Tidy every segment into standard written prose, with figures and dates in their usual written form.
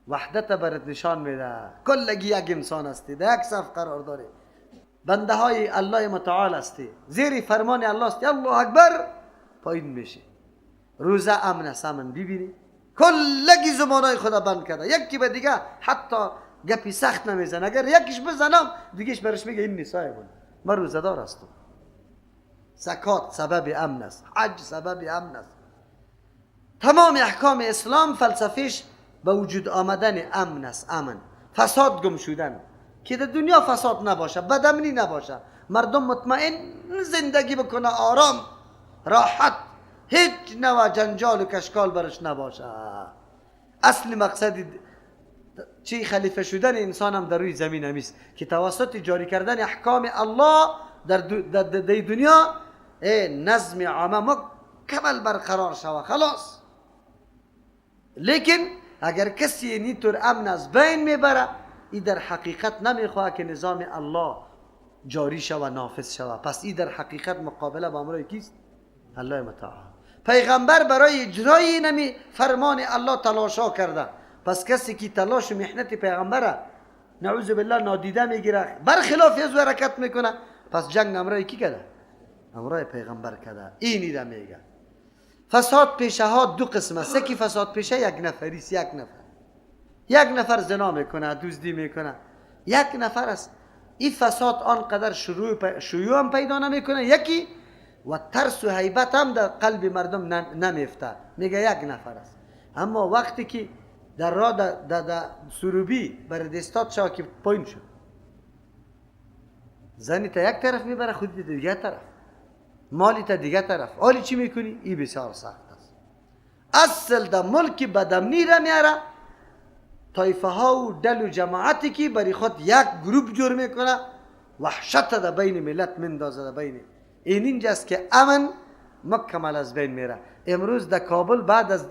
وحدت برات نشان میده. کلگی یک انسان هستی، در یک صف قرار داری، بنده های الله متعال هستی، زیر فرمان الله هستی. الله اکبر پایین میشی. روزه امن است، امن ببینی کلگی زبانای خدا بند کرده، یکی به دیگه حتی گپی سخت نمیزنه. اگر یکیش بزنم دیگهش برش میگه این نیست من روزه دار هستم. زکات سبب امن است، حج سبب امن است. تمام احکام اسلام فلسفیش به وجود آمدن امن است. امن، فساد گم شدن، که در دنیا فساد نباشه، بدامنی نباشه، مردم مطمئن زندگی بکنه، آرام راحت، هیچ نوع جنجال و کشکال برش نباشه. اصل مقصد چی خلیفه شدن انسان هم در روی زمین همیست که توسط جاری کردن احکام الله در دنیا نظم عامه مکمل برقرار شوه، خلاص. لیکن اگر کسی اینطور امن از بین میبره، ای در حقیقت نمیخواه که نظام الله جاری شوه، نافذ شوه. پس ای در حقیقت مقابله با امرای کیست؟ الله متعال. پیغمبر برای اجرای نمی فرمان الله تلاشا کرده. پس کسی که تلاش و محنت پیغمبره نعوذ بالله نادیده میگیره، برخلاف از حرکت میکنه، پس جنگ امرای کی کرده؟ امرای پیغمبر کرده. اینی را میگه. فساد پیشه ها دو قسم است. یکی فساد پیشه یک نفری است، یک نفر، یک نفر زنا میکنه، دزدی میکنه، یک نفر است. این فساد آنقدر شیوع هم پیدا نمیکنه، یکی و ترس و هیبت هم در قلب مردم نمیفته، میگه یک نفر است. اما وقتی که در راه در سروبی بر دستات شد که پایین شد، زنی تا یک طرف میبره، خودی تا دیگه طرف، مالی تا دیگه طرف، آلی چی میکنی؟ ای بسیار سخت است. اصل در ملک بدامنی را میاره، طایفه ها و دل و جماعتی که برای خود یک گروپ جور میکنه، وحشت در بین ملت مندازه. در بین این اینجاست که امن مکمل از بین میره. امروز در کابل بعد از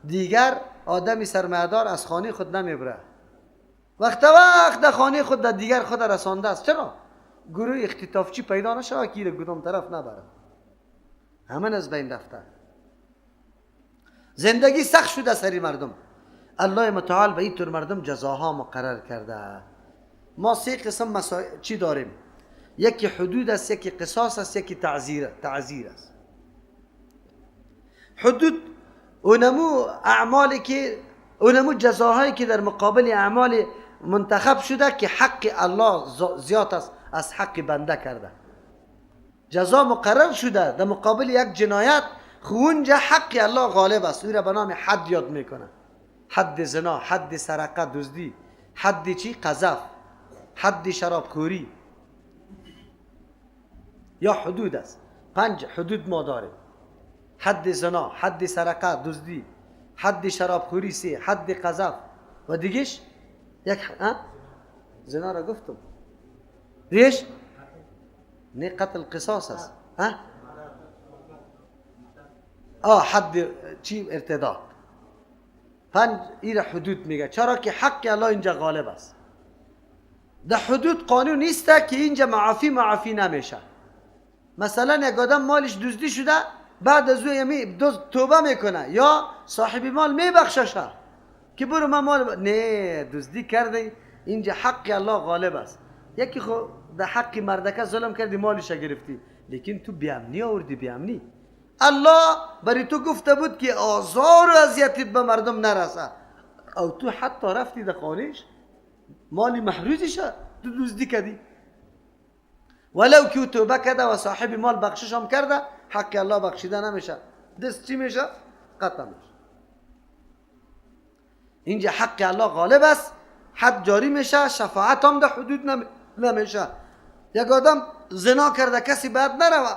دیگر آدمی سرمایه‌دار از خانه خود نمیبره، وقت وقت در خانه خود در دیگر خود رسانده است. چرا؟ گروه اختطافچی پیدا نشود که کدام طرف نبره، همه از بین رفته، زندگی سخت شده سری مردم. الله متعال به این طور مردم جزاها مقرر کرده. ما سه قسم چی داریم؟ یکی حدود است، یکی قصاص است، یکی تعزیر است. حدود اونمو اعمالی که اونمو جزاهایی که در مقابل اعمال منتخب شده که حق الله زیاد است از حق بنده کرده، جزا مقرر شده در مقابل یک جنایت، خونجا حق الله غالب است، او را به نام حد یاد میکنه. حد زنا، حد سرقه، دزدی، حد چی؟ قذف، حد شرابخوری، یا حدود است. 5 حدود ما داریم: حد زنا، حد سرقه، دزدی، حد شرابخوری 3، حد قذف و دیگهش یک زنا را گفتم، دیگهش نه قتل قصاص است، ها حد چی؟ ارتداد. 5 ایره حدود میگه. چرا که حق الله اینجا غالب است. در حدود قانون نیست که اینجا معافی نمیشه. مثلا یک آدم مالش دزدی شده، بعد از او دزد توبه میکنه یا صاحب مال میبخششه که برو من مال نه دزدی کرده، اینجا حق الله غالب است. یکی خو در حق مردکه ظلم کردی، مالش گرفتی، لیکن تو بیامنی آوردی، بیامنی. الله برای تو گفته بود که آزار و اذیتت به مردم نرسه، او تو حتی رفتی در خانهش مالی محروزش تو دزدی کردی، ولو که توبه کرده و صاحب مال بخشش هم کرده، حق الله بخشیده نمیشه، دست چی میشه؟ قطع میشه. اینجا حق الله غالب است، حد جاری میشه، شفاعت هم در حدود نمیشه. یک آدم زنا کرده کسی باید نروه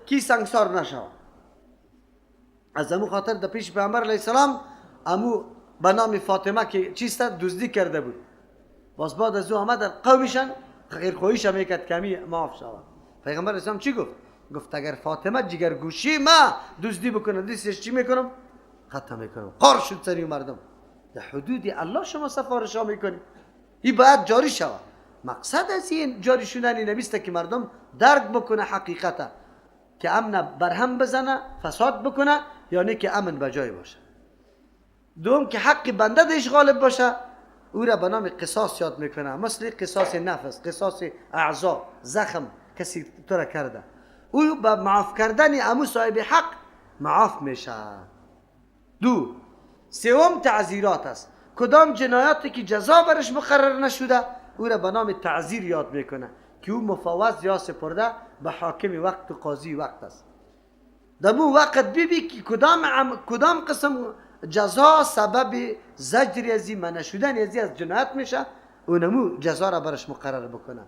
کی سنگسار نشوه. از امو خاطر در پیش پیامبر علیه السلام امو به نام فاطمه که چیست دزدی کرده بود، باز بعد از او آمد در قومشان خیرخواهیش هم میکرد کمی معاف شود. پیغمبر اسلام چی گفت؟ گفت اگر فاطمه جگرگوشی ما دزدی بکنه دستش چی میکنم؟ قطع میکنم. قار شد سری مردم. در حدود الله شما سفارش ها میکنی، این باید جاری شود. مقصد از این جاری شدن این نیست که مردم درک بکنه حقیقته که امن برهم بزنه، فساد بکنه، یعنی که امن به جای باشه. دوم که حق بنده دیش غالب باشه، او را به نام قصاص یاد میکنه، مثل قصاص نفس، قصاص اعضا، زخم کسی تو را کرده، او به معاف کردن امو صاحب حق معاف میشه. دو. سوم تعزیرات است. کدام جنایاتی که جزا برش مقرر نشده او را به نام تعزیر یاد میکنه که او مفوض یا سپرده به حاکم وقت و قاضی وقت است. دمو وقت بیبی که کدام قسم جزا سبب زجر ازی منع شدن ازی از جنایت میشه، اونمو جزا را برش مقرر بکنه.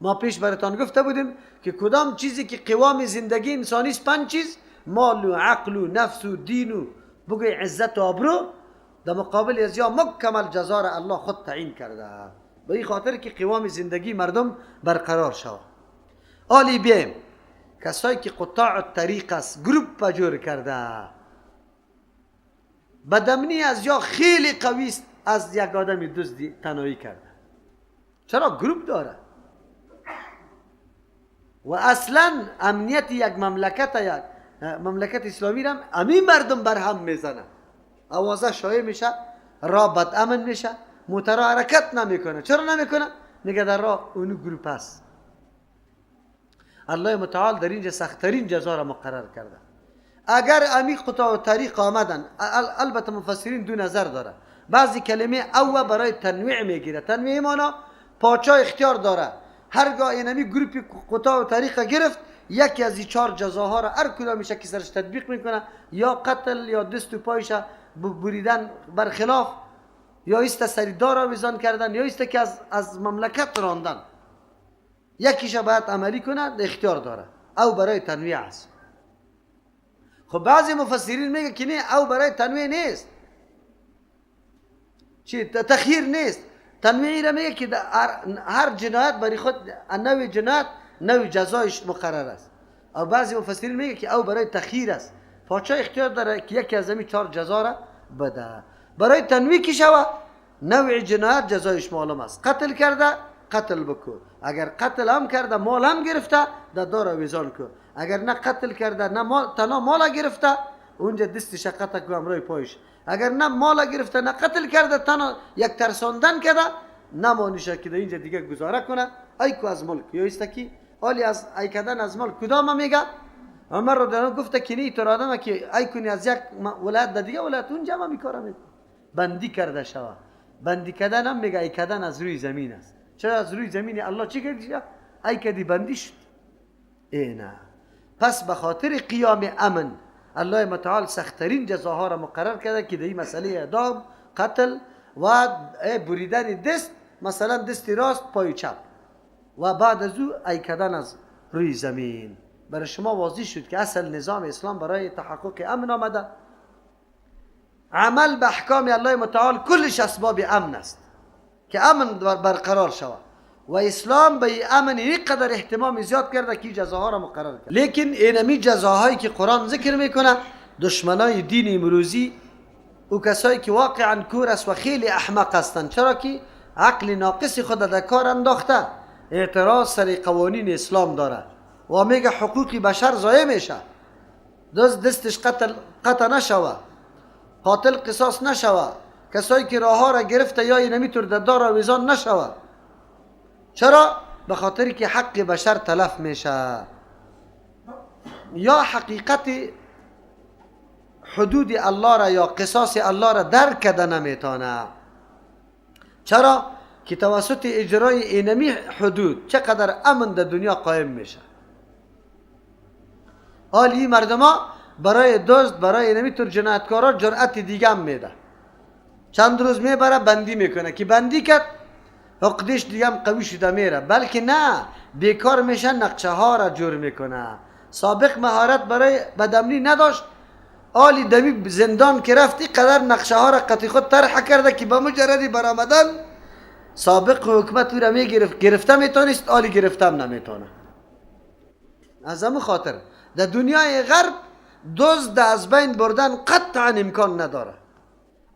ما پیش براتان گفته بودیم که کدام چیزی که قوام زندگی انسانی است، 5 چیز: مال و عقل و نفس و دین و بگوی عزت و آبرو، در مقابل از یا مکمل جزا را الله خود تعیین کرده، به این خاطر که قوام زندگی مردم برقرار شود. آلی بیم کسایی که قطاع الطریق است، گروپ جور کرده، بدامنی از یا خیلی قوی است، از یک آدم دزدی تنهایی کرده. چرا؟ گروپ داره. و اصلا امنیت یک مملکت، یک مملکت اسلامی را همین مردم بر هم میزنه، آوازه شایع میشه، راه بد امن میشه، موترها حرکت نمیکنه. چرا نمیکنه؟ میگه در راه اونو گروپ است. الله متعال در اینجا سختترین جزا را مقرر کرده. اگر امی قطاع طریق آمدن، البته مفسرین دو نظر داره، بعضی کلمه او برای تنویع میگیره، تنویع مانا پاچا اختیار داره، هرگاه اینمی گروپ قطاع طریق گرفت یکی از این 4 جزاها را هر کدامش که سرش تطبیق میکنه، یا قتل یا دست و پایش بریدن برخلاف، یا ایست سری دار آویزان کردن، یا ایست که از مملکت راندن، یکیش باید عملی کنه، اختیار داره، او برای تنویع است. خب بعضی مفسرین میگه که نه، او برای تنویع نیست، چی تخییر نیست. تنویعی را میگه که هر جنایت برای خود نوع جنایت نوع جزایش مقرر است. او بعضی مفسرین میگه که او برای تخییر است، پادشاه اختیار داره که یکی از همین 4 جزا را بده. برای تنویع کی شوه نوع جنایت جزایش معلوم است، قتل کرده قتل بکن، اگر قتل هم کرده مال هم گرفته در دار آویزان کن، اگر نه قتل کرده نه مال، تنها مال گرفته اونجا دستش قطع کن همراه پایش، اگر نه مال گرفته نه قتل کرده تنها یک ترساندن کرده نمانیشه که در اینجا دیگه گزاره کنه ای کو از ملک یا ایست کی آلی از ای کردن از ملک کدام میگه؟ عمر رو دارم گفته که نی تو آدم که ای کنی از یک ولایت در دیگه ولایت اونجا هم میکاره میکنه بندی کرده شوه. بندی کردن هم میگه ای کردن از روی زمین است. چرا از روی زمین الله چی کردی؟ ای کردی بندی شد. ای نه. پس به خاطر قیام امن الله متعال سختترین جزاها را مقرر کرده که در این مسئله اعدام، قتل و بریدن دست، مثلا دست راست پای چپ و بعد از او ای کردن از روی زمین. برای شما واضح شد که اصل نظام اسلام برای تحقق امن آمده. عمل به احکام الله متعال کلش اسباب امن است که امن برقرار شود و اسلام به امن اینقدر اهتمام زیاد کرده که جزاها را مقرر کرد. لیکن اینمی جزاهایی که قرآن ذکر میکنه دشمنای دین امروزی او کسایی که واقعا کور است و خیلی احمق هستند، چرا که عقل ناقص خود در کار انداخته، اعتراض سر قوانین اسلام داره و میگه حقوق بشر ضایع میشه، دستش قطع نشوه، قاتل قصاص نشوه، کسایی که راه ها را گرفته یا اینمیتور در دار آویزان نشوه. چرا؟ به خاطر که حق بشر تلف میشه یا حقیقت حدود الله را یا قصاص الله را درک کرده نمیتونه. چرا؟ که توسط اجرای اینمی حدود چقدر امن در دنیا قائم میشه. حالی مردما برای دزد، برای اینمی طور جنایتکارا جرأت دیگه هم میده، چند روز میبره بندی میکنه که بندی کرد عقدش دیگه هم قوی شده میره، بلکه نه بیکار میشه، نقشه ها را جور میکنه. سابق مهارت برای بدامنی نداشت، آلی دمی زندان که رفتی قدر نقشه ها را قطعی خود طرح کرده که به مجردی برآمدن سابق حکومت او را میگرفت، گرفته میتونست، آلی گرفتم نمیتونه. از همون خاطر در دنیای غرب دزد از بین بردن قطعا امکان نداره.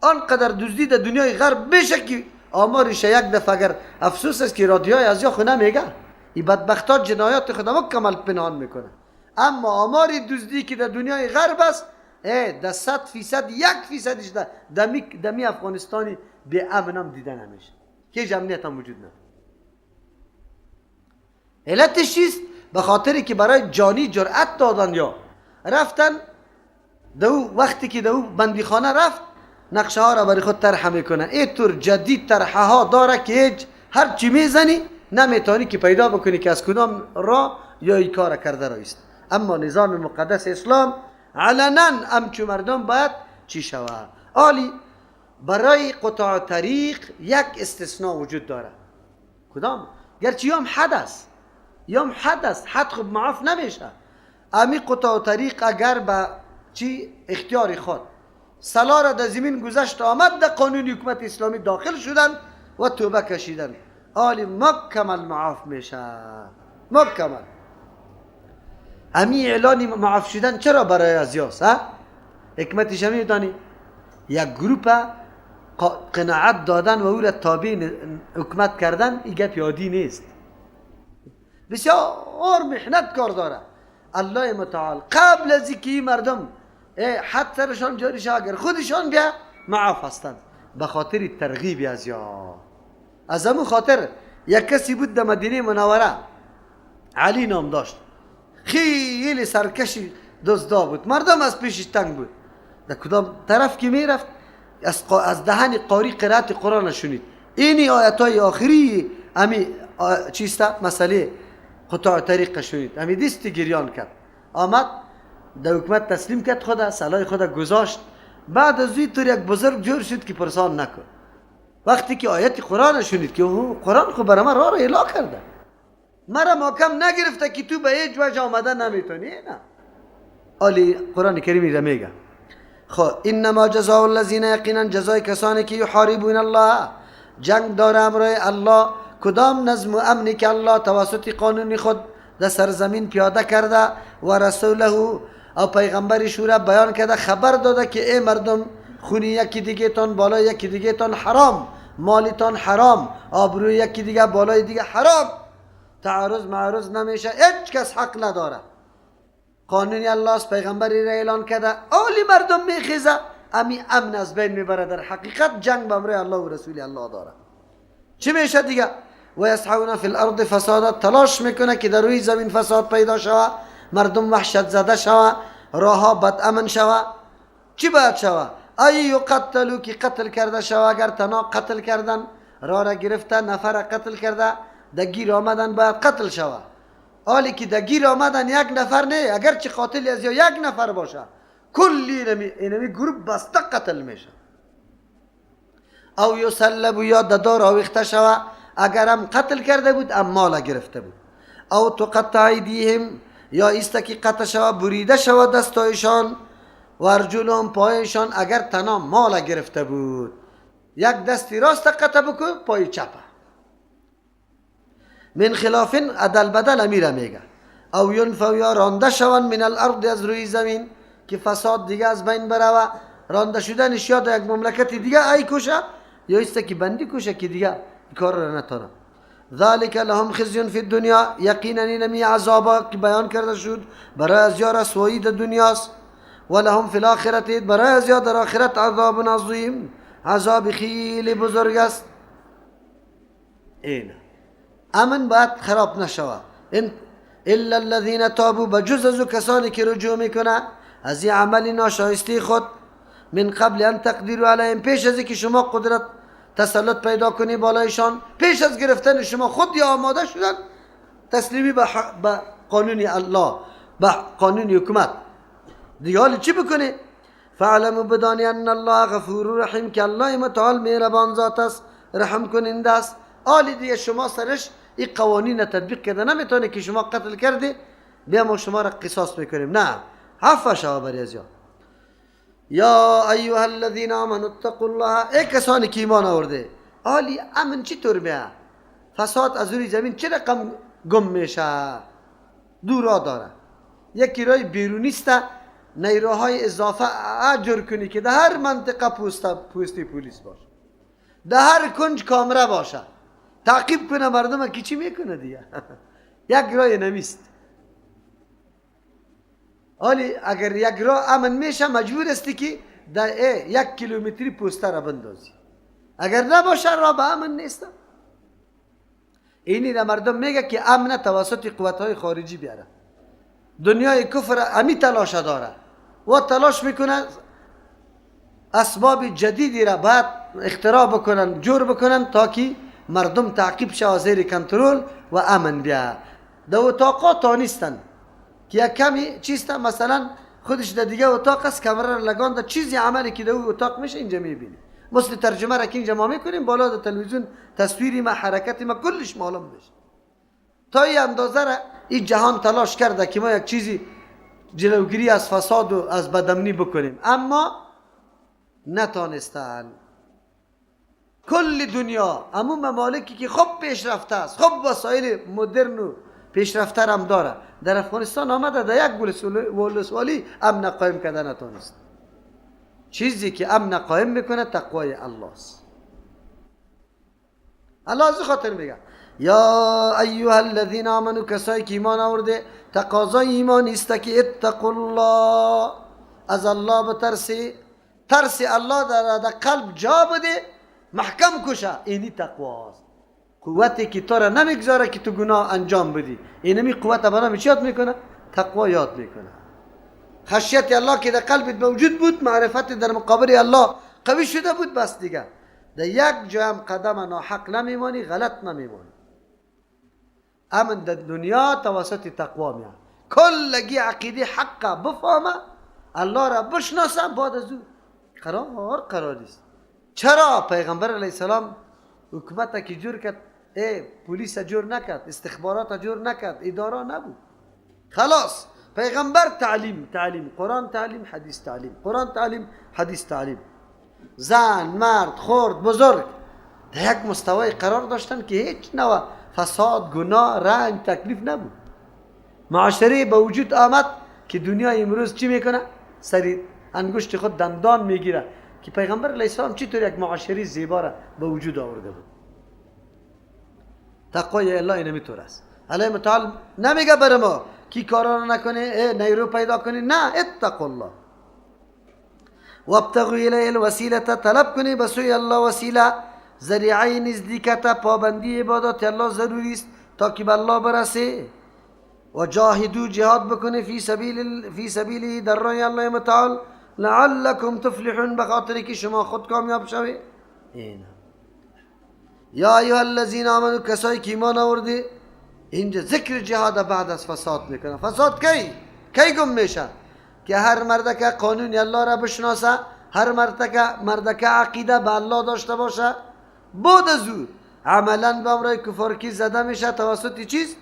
آنقدر دزدی در دنیای غرب میشه که آمارش یک دفعه اگر افسوس است که رادیوهای از یا خونه میگه این بدبختا جنایات خود مکمل پنهان میکنه، اما آمار دزدی که در دنیای غرب است ده 100% 1%ش دمی افغانستانی به امن هم دیده نمیشه، که هیچ امنیت هم وجود نداره. علتش چیست؟ به خاطری که برای جانی جرأت دادن یا رفتن دو وقتی که دو بندیخانه رفت نقشه ها را برای خود طرح میکنه. اینطور جدید طرحه ها داره که هیچ هر چی میزنی نمیتونی که پیدا بکنی که از کدام را یا این کار کرده رایست. اما نظام مقدس اسلام علنا امچو مردم باید چی شوه. آلی برای قطاع طریق یک استثناء وجود داره. کدام؟ گرچه یام حد است، یام حد است، حد خب معاف نمیشه. امی قطاع طریق اگر به چی اختیار خود سلا را در زمین گذشت آمد در قانون حکومت اسلامی داخل شدن و توبه کشیدن، آلی مکمل معاف میشه، مکمل. امی اعلان معاف شدن چرا برای از یاس؟ ها؟ حکمتش همی دانی یک گروپ قناعت دادن و او را تابع حکومت کردن، این گپ یادی نیست، بسیار محنت کار داره. الله متعال قبل از اینکه مردم حد سرشان جاری شه اگر خودشان بیا معاف هستند، به خاطر ترغیب از یا. از همون خاطر یک کسی بود در مدینه منوره، علی نام داشت، خیلی سرکشی دزدا بود، مردم از پیشش تنگ بود. در کدام طرف که میرفت از دهن قاری قرائت قرآن شنید، اینی آیت های آخری امی چیست مسئله قطاع طریق شنید، امی دستی گریان کرد، آمد در حکومت تسلیم کرد خدا، سلای خدا گذاشت. بعد از این طور یک بزرگ جور شد که پرسان نکن. وقتی که آیت قرآن شنید که قرآن خب برای من راه را اعلا کرده، مرا محکم نگرفته که تو به هیچ وجه آمده نمیتونی، نه. آلی قرآن کریمی را میگه خب انما جزاء الذین، یقینا جزای کسانی که یحاربون الله، جنگ داره امرای الله، کدام نظم و امنی که الله توسط قانون خود در سرزمین پیاده کرده و رسوله او پیغمبرش را بیان کرده، خبر داده که ای مردم خونی یکی دیگه تان بالای یکی دیگه تان حرام، مالتان حرام، آبروی یکی دیگه بالای دیگه حرام، تعارض معارض نمیشه، هیچ کس حق نداره، قانونی الله است، پیغمبری را اعلان کرده. اولی مردم میخیزه امی امن از بین میبره. در حقیقت جنگ به امر الله و رسول الله داره. چی میشه دیگه؟ و یسعون فی الارض فسادا، تلاش میکنه که در روی زمین فساد پیدا شوه، مردم وحشت زده شوه، راهها بد امن شوه. چی باید شوه؟ ای یقتلو، که قتل کرده شوه. اگر تنها قتل کردن، راه را گرفته، نفر قتل کرده، در گیر آمدن باید قتل شوه. حالی که در گیر آمدن یک نفر نه، اگر چه قاتل از یا یک نفر باشه، کلی اینمی گروه بسته قتل میشه. او یسلب، یا ددار آویخته شوه، اگر هم قتل کرده بود ام مال گرفته بود. او تقطع ایدیهم، یا ایسته که قطع شوه، بریده شوه دستایشان و ارجلهم، پایشان، اگر تنها مال گرفته بود. یک دستی راست قطع بکن، پای چپه. من خلاف عدل بدل امیره میگه. او ینفو، یا رانده شوند من الارض، از روی زمین، که فساد دیگه از بین بروه. رانده شدنش یا در یک مملکت دیگه ای کشه، یا ایسته که بندی کشه که دیگه کار را نتانه. ذالک لهم خزی فی الدنیا، یقینا اینمی عذابا که بیان کرده شد برای از یا رسوایی در دنیاست. و لهم فی الاخرة، برای از یا در آخرت عذاب عظیم، عذاب خیلی بزرگ است. اینه امن باید خراب نشوه. الا الذین تابوا، بجز از کسانی که رجوع میکنه از این عمل ناشایسته خود، من قبل ان تقدروا علیهم، پیش از اینکه شما قدرت تسلط پیدا کنی بالایشان، پیش از گرفتن شما خود یا آماده شدن تسلیمی به قانون الله، به قانون حکومت. دیگه حالی چی بکنی؟ فعلموا، بدانی ان الله غفور رحیم، که الله متعال مهربان ذات است، رحم کننده است. آلی دیگه شما سرش این قوانین تطبیق کرده نمیتونه که شما قتل کردی بیا ما شما را قصاص میکنیم، نه، عفو شوه بری از یا ایها الذین آمنوا اتقوا الله، ای کسانی که ایمان آورده. آلی امن چطور میه؟ فساد از روی زمین چه رقم گم میشه؟ دو راه داره. یکی راه بیرونی است، نیروهای اضافه اجر کنی که در هر منطقه پوستی پلیس باشه، در هر کنج کامره باشه، تعقیب کنه مردم که چی میکنه دیگه. یک راه نمیست. ولی اگر یک راه امن میشه مجبور استی که در 1 کیلومتری پوسته را بندازی، اگر نباشه راه به امن نیست. اینی را مردم میگه که امن توسط قوتهای خارجی بیاره. دنیای کفر امی تلاش داره و تلاش میکنه اسباب جدیدی را باید اختراع بکنن، جور بکنن تا که مردم تعقیب شوه، زیر کنترل و امن بیا. در اتاقا تا نیستن که یک کمی چیست، مثلا خودش در دیگه اتاق است، کمره را لگان در چیزی عملی که در اتاق میشه اینجا میبینی. مثل ترجمه را که اینجا ما میکنیم بالا در تلویزیون تصویری ما، حرکت ما، کلش معلوم میشه. تا این اندازه را این جهان تلاش کرده که ما یک چیزی جلوگیری از فساد و از بدامنی بکنیم، اما نتانستن. کل دنیا امو ممالکی که خوب پیشرفته است، خوب وسایل مدرن و پیشرفته هم داره، در افغانستان آمده در یک ولسوالی امن قایم کرده نتانست. چیزی که امن قایم میکنه تقوای الله است. الله از خاطر میگه یا ایها الذین آمنو، کسایی که ایمان آورده، تقاضای ایمان است که اتقوا الله، از الله بترسی، ترس الله در قلب جا بده، محکم کشه، اینی تقوا است. قوتی که تو را نمیگذاره که تو گناه انجام بدی، اینمی قوت برام چی یاد میکنه؟ تقوا یاد میکنه. خشیت الله که در قلبت موجود بود، معرفت در مقابل الله قوی شده بود، بس دیگه در یک جا هم قدم ناحق نمیمانی، غلط نمیمانی. امن در دنیا توسط تقوا میاد. کلگی عقیده حق بفهمه، الله را بشناسه، بعد از او قرار است. چرا پیغمبر علیه السلام حکومت که جور کرد، پلیس جور نکرد، استخبارات جور نکرد، اداره نبود. خلاص پیغمبر تعلیم، تعلیم، قرآن تعلیم، حدیث تعلیم، قرآن تعلیم، حدیث تعلیم. زن، مرد، خرد، بزرگ در یک مستوی قرار داشتن که هیچ نوع فساد، گناه، رنج، تکلیف نبود. معاشره به وجود آمد که دنیای امروز چی میکنه؟ سری انگشت خود دندان میگیره که پیغمبر علیه السلام چطور یک معاشره زیبا را به وجود آورده بود. تقوای الله اینمی طور است. الله متعال نمیگه بر ما کی کارا رو نکنه، نیرو پیدا کنی، نه، اتقوا الله وابتغوا الیه الوسیله، طلب کنی به سوی الله وسیله، ذریعه نزدیکت، پابندی عبادات الله ضروری است تا که به الله برسی. و جاهدوا، جهاد بکنی، فی سبیله، در راه الله متعال، لعلکم تفلحون، به خاطر که شما خود کامیاب شوید. یا ایها الذین آمنوا، کسایی که ایمان آوردی، اینجا ذکر جهاد بعد از فساد میکنه. فساد کی گم میشه؟ که هر مرد که قانون الله را بشناسه، هر مرد که عقیده به الله داشته باشه، بعد از او عملا به امرای کفار کی زده میشه توسط چیز؟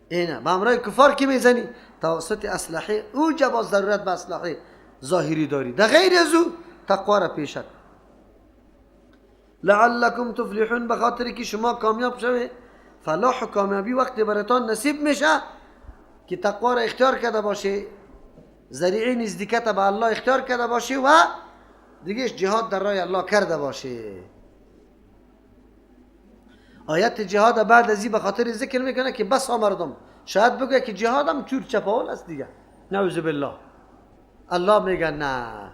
اینه به امرای کفار کی میزنی؟ توسط اسلحه. او باز ضرورت به اسلحه ظاهری داری، در غیر از او تقوا را پیشه. لعلکم تفلحون، به خاطر که شما کامیاب شوید. فلاح و کامیابی وقتی براتان نصیب میشه که تقوا را اختیار کرده باشی، ذریعه نزدیکت به الله اختیار کرده باشی و دیگه جهاد در راه الله کرده باشی. آیت جهاد بعد از این به خاطر ذکر میکنه که بس مردم شاید بگه که جهادم چور چپاول است دیگه، نعوذ بالله. الله میگه نه،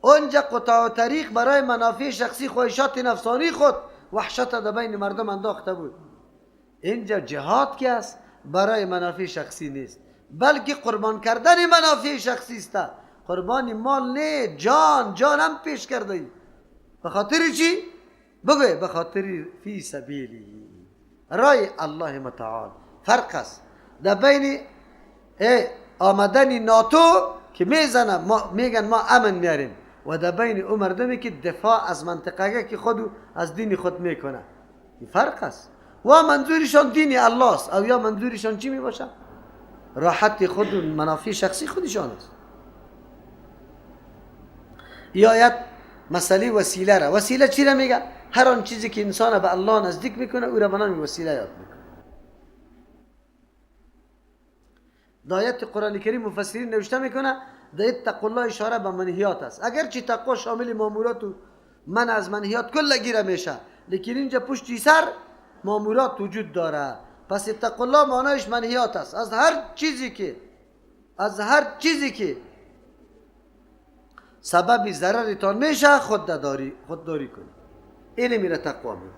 اونجا قطاع طریق برای منافع شخصی، خواهشات نفسانی خود وحشت در بین مردم انداخته بود. اینجا جهاد که است برای منافع شخصی نیست، بلکه قربان کردن منافع شخصی است. قربان مال نه، جان، جان هم پیش کرده ای. به خاطر چی؟ بگوی به خاطر فی سبیلی، رای الله متعال. فرق است در بین آمدن ناتو که میزنه، ما میگن ما امن میاریم، و در بین او مردمی که دفاع از منطقه که خود از دین خود میکنه، این فرق است. و منظورشان دین الله است، او یا منظورشان چی میباشه؟ راحت خود و منافع شخصی خودشان است. این آیت مسئله وسیله را، وسیله چی را میگه؟ هر آن چیزی که انسان به الله نزدیک میکنه او را به نام وسیله یاد میکنه. در آیت قرآن کریم مفسرین نوشته میکنه در اتقوا الله اشاره به منهیات است. اگرچه تقوا شامل مامورات و من از منهیات کل گیره میشه، لیکن اینجا پشتی سر مامورات وجود داره. پس اتقوا الله معنایش منهیات است، از هر چیزی که از هر چیزی که سبب ضررتان میشه خودداری کنید. این میره تقوا میره.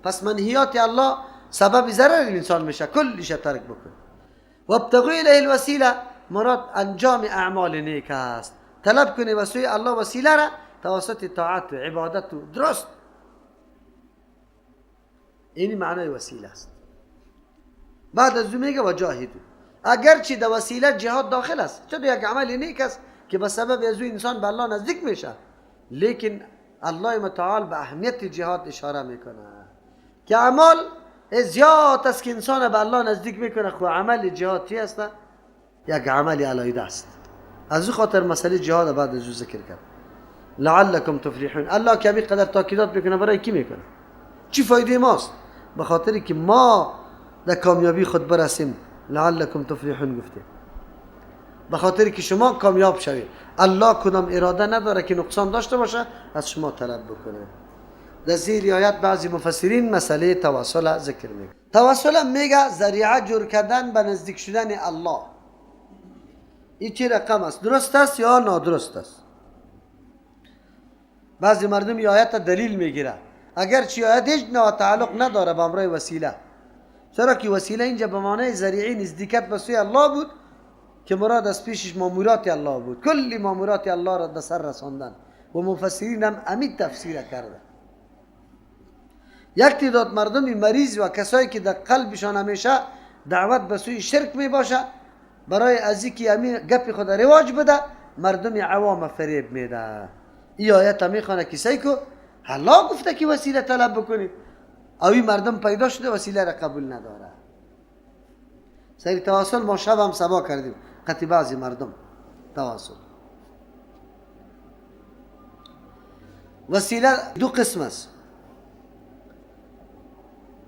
پس منهیات الله سبب ضرر انسان میشه، کلش ترک بکنید. وابتغوا الیه الوسیله، مراد انجام اعمال نیک است. طلب کنی و سوی الله وسیله را توسط طاعت و عبادت و درست. این معنای وسیله است. بعد از او میگه وجاهدوا، اگرچه در وسیله جهاد داخل است، چون یک عمل نیک است که به سبب از او انسان به الله نزدیک میشه، لیکن الله متعال به اهمیت جهاد اشاره میکنه که اعمال زیاد است که انسان به الله نزدیک میکنه. خو عمل جهاد چی است؟ یک عمل علیده است. از او خاطر مسئله جهاد بعد از او ذکر کرد. لعلکم تفلحون. الله که همین قدر تاکیدات میکنه برای کی میکنه؟ چی فایده ماست؟ به خاطر که ما در کامیابی خود برسیم. لعلکم تفلحون گفته به خاطر که شما کامیاب شوید. الله کدام اراده نداره که نقصان داشته باشه از شما طلب بکنه. در زیر آیت بعضی مفسرین مسئله توسل ذکر میکنه. توسل میگه ذریعه جور کردن به نزدیک شدن الله. این چه رقم است؟ درست است یا نادرست است؟ بعضی مردم این آیت دلیل میگیره، اگرچه آیت هیچ نوع تعلق نداره به امرای وسیله، چرا که وسیله اینجا به معنای ذریعه نزدیکت به سوی الله بود که مراد از پیشش مامورات الله بود، کلی مامورات الله را به سر رساندن و مفسرین هم امید تفسیر کرده. یک تعداد مردم مریض و کسایی که در قلبشان همیشه دعوت به سوی شرک می باشه، برای از اینکه امین گپ خود رواج بده مردم عوام فریب میده. این آیت میخوانه کسایی که الله گفته که وسیله طلب بکنید، اوی مردم پیدا شده وسیله را قبول نداره. سری توسل ما شب هم سبا کردیم قطع بعضی مردم توسل. وسیله دو قسم است،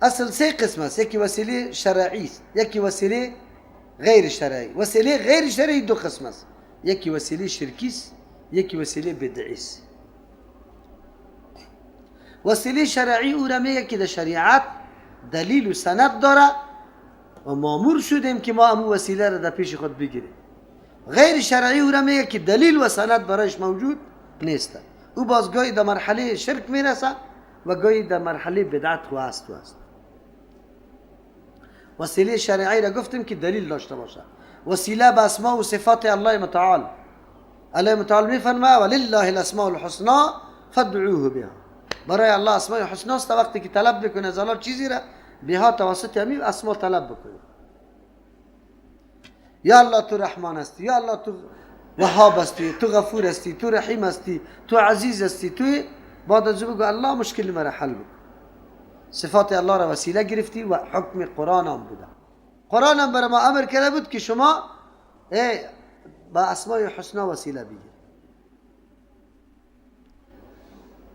اصل سه قسم است. یکی وسیله شرعی است، یکی وسیله غیر شرعی. وسیله غیر شرعی دو قسم است، یکی وسیله شرکی است، یکی وسیله بدعی است. وسیله شرعی او را میگه که در شریعت دلیل و سند داره و مامور شدیم که ما امو وسیله را در پیش خود بگیریم. غیر شرعی او را میگه که دلیل و سند برایش موجود نیست. او باز گاهی در مرحله شرک میرسه و گاهی در مرحله بدعت و است و است. وسیله شرعی را گفتیم که دلیل داشته باشه. وسیله به اسماء و صفات الله متعال. الله متعال میفرماید ولله الاسماء الحسنى فادعوه بها. برای الله اسماء حسنا است، وقتی که طلب بکنه از الله چیزی را بها توسط همین اسما طلب بکنه. یا الله تو رحمان هستی، یا الله تو وهاب هستی، تو غفور هستی، تو رحیم هستی، تو عزیز هستی، تو بعد از بگو الله مشکل مرا حل بکن. صفات الله را وسیله گرفتی و حکم قرآن هم بوده. قرآن هم برای ما امر کرده بود که شما با اسماء حسنا وسیله بگیر.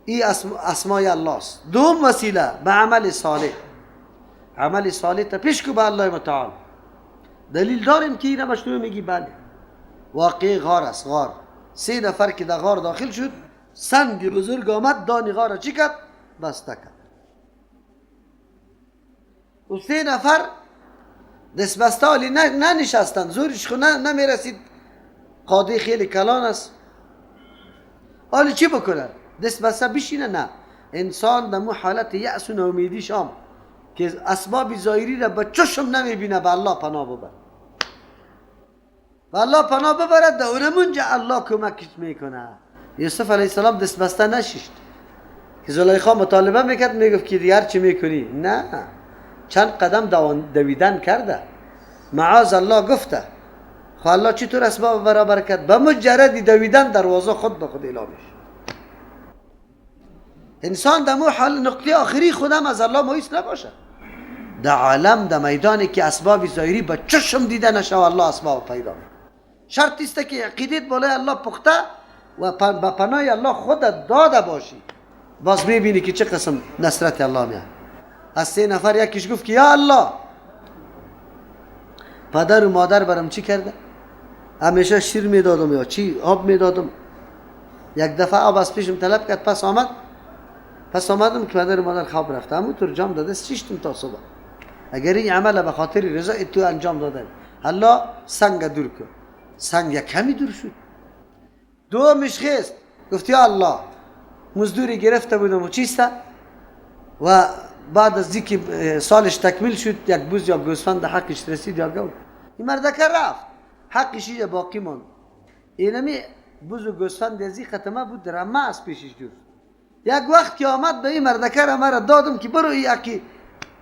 این اسماء الله است. دوم وسیله به عمل صالح. عمل صالح تا پیش کو به الله متعال. دلیل داریم که اینه مشروع میگی بله. واقع غار است، غار. سه نفر که در غار داخل شد، سنگ بزرگ آمد دانی غار را چی کرد؟ بسته کرد. و سه نفر دست بسته حالی ننشستند، زورش خو نمیرسید، قاضی خیلی کلان است، حالی چی بکنه؟ دست بسته بشینه؟ نه. انسان در مو حالت یأس و ناامیدی شام که اسباب ظاهری را به چشم نمیبینه، به الله پناه ببر، به الله پناه ببرد، در اونمونجا الله کمکش میکنه. یوسف علیه السلام دست بسته نشیشت که زلیخا مطالبه میکرد، میگفت که دیگر چی میکنی؟ نه، چند قدم دویدن کرده، معاذ الله گفته. خب الله چطور اسباب برابر کرد؟ به مجرد دویدن دروازه خود به خود اعلام میشه. انسان در مو حال نقطه آخری خودم از الله مایوس نباشه. در عالم در میدانی که اسباب ظاهری به چشم دیده نشه و الله اسباب پیدا میکنه. شرط است که عقیدت بالای الله پخته و به پناه الله خود داده باشی، باز میبینی که چه قسم نصرت الله میاد. از سه نفر یکیش گفت که یا الله، پدر و مادر برام چی کرده؟ همیشه شیر میدادم یا چی آب میدادم، یک دفعه آب از پیشم طلب کرد، پس آمد، پس آمدم که پدر و مادر خواب رفته، همونطور جام داده شیشتم تا صبح. اگر این عمل به خاطر رضای تو انجام دادن، الله سنگ دور کن. سنگ یک کمی دور شد. دومش خیست گفت یا الله، مزدوری گرفته بودم و چیسته و بعد از اینکه سالش تکمیل شد یک بوز یا گوسفند حقش رسید یا گو. این مردکه رفت، حقش اینجا باقی ماند. اینمی بوز و گوسفند از این ختمه بود، رمه از پیشش جور. یک وقت که آمد به این مردکه رمه را دادم که برو این حقی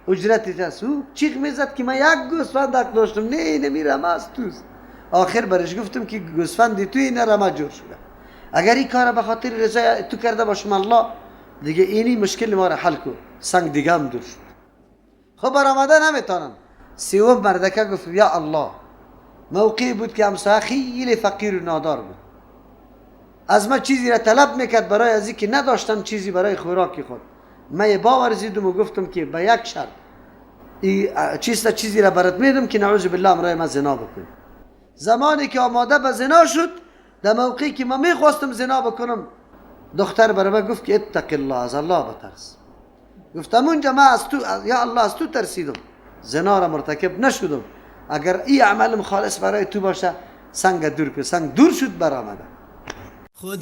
اجرتت است. او چیغ میزد که من یک گوسفند حق داشتم، نه اینمی رمه از توست. آخر برش گفتم که گوسفند تو این رمه جور شده، اگر این کار به خاطر رضای تو کرده باشم الله دیگه اینی مشکل ما را حل کن. سنگ دیگه هم دور شد. خب برآمده نمیتونن. سوم مردکه گفت یا الله، موقعی بود که همسایه خیلی فقیر و نادار بود، از ما چیزی را طلب میکرد برای از اینکه نداشتم چیزی برای خوراک خود. من باور زیدم و گفتم که به یک شرط چیزی را برات میدم که نعوذ بالله امرای من زنا بکنی. زمانی که آماده به زنا شد، در موقعی که من میخواستم زنا بکنم، دختر برای من گفت که اتق الله، از الله بترس. گفتم اونجا من از تو یا الله از تو ترسیدم، زنا را مرتکب نشدم. اگر این عملم خالص برای تو باشه سنگ دور کن. سنگ دور شد برآمده.